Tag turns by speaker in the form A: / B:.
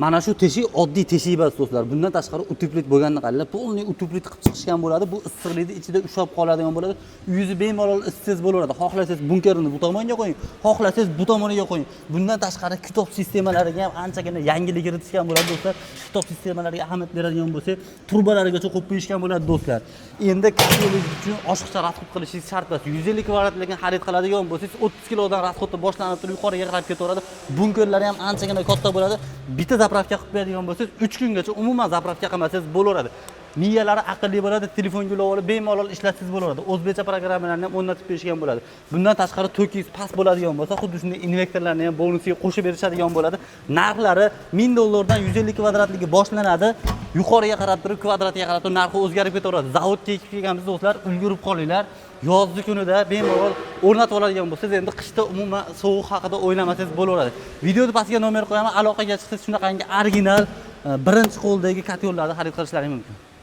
A: Mana shu teshik oddiy teshik emas, do'stlar. Bundan tashqari утеплить bo'lganini qaranglar, полный утеплить qilib chiqishgan bo'ladi. Bu issiqlikni ichida ushlab qoladigan bo'ladi. Uyingizni bemalol issiz bo'laveradi. Xohlasangiz, bunkerini bu tomonga qo'ying, xohlasangiz, bu tomoniga qo'ying. Bundan tashqari kitob sistemalariga ham anchagina yangilik kiritishgan bo'ladi, do'stlar. Kitob sistemalariga ahamiyat beradigan bo'lsak, trubalarigacha qo'yib qo'yishgan bo'ladi, do'stlar. Endi котёл ingiz uchun oshiqcha расход qilishingiz shart emas. 150 kvadratlikni xarid qiladigan bo'lsangiz, 30 kilodan расход i boshlanib turib, yuqoriga qarab ketaveradi. Bunkerlari ham anchagina katta bo'ladi. Bitta заправка qilib qo'yadigan bo'lsangiz, 3 kungacha umuman заправка qilmasangiz bo'laveradi. Miyalari aqlli bo'ladi, telefonga ulab olib bemalol ishlatsangiz bo'laveradi. O'zbekcha programmalarni ham o'rnatib berishgan bo'ladi. Bundan tashqari, tokingiz past bo'ladigan bo'lsa, xuddi shunday invertorlarni ham bonusiga qo'shib berishadigan bo'ladi. Narxlari 1000 dollardan 150 kvadratligi boshlanadi. Yuqoriga qarab turib, kvadratiga qarab turib narxi o'zgarib ketaveradi. Zavodga yetib kelganmiz, do'stlar, ulgurib qolinglar. Yozgi kunida bemalol o'rnatib oladigan bo'lsangiz, endi qishda umuman sovuq haqida o'ylamasangiz bo'laveradi. Videoni pastiga nomer qo'yaman, aloqaga chiqsangiz, shunaqangi original birinchi qo'ldagi котёл larni xarid qilishlaring mumkin.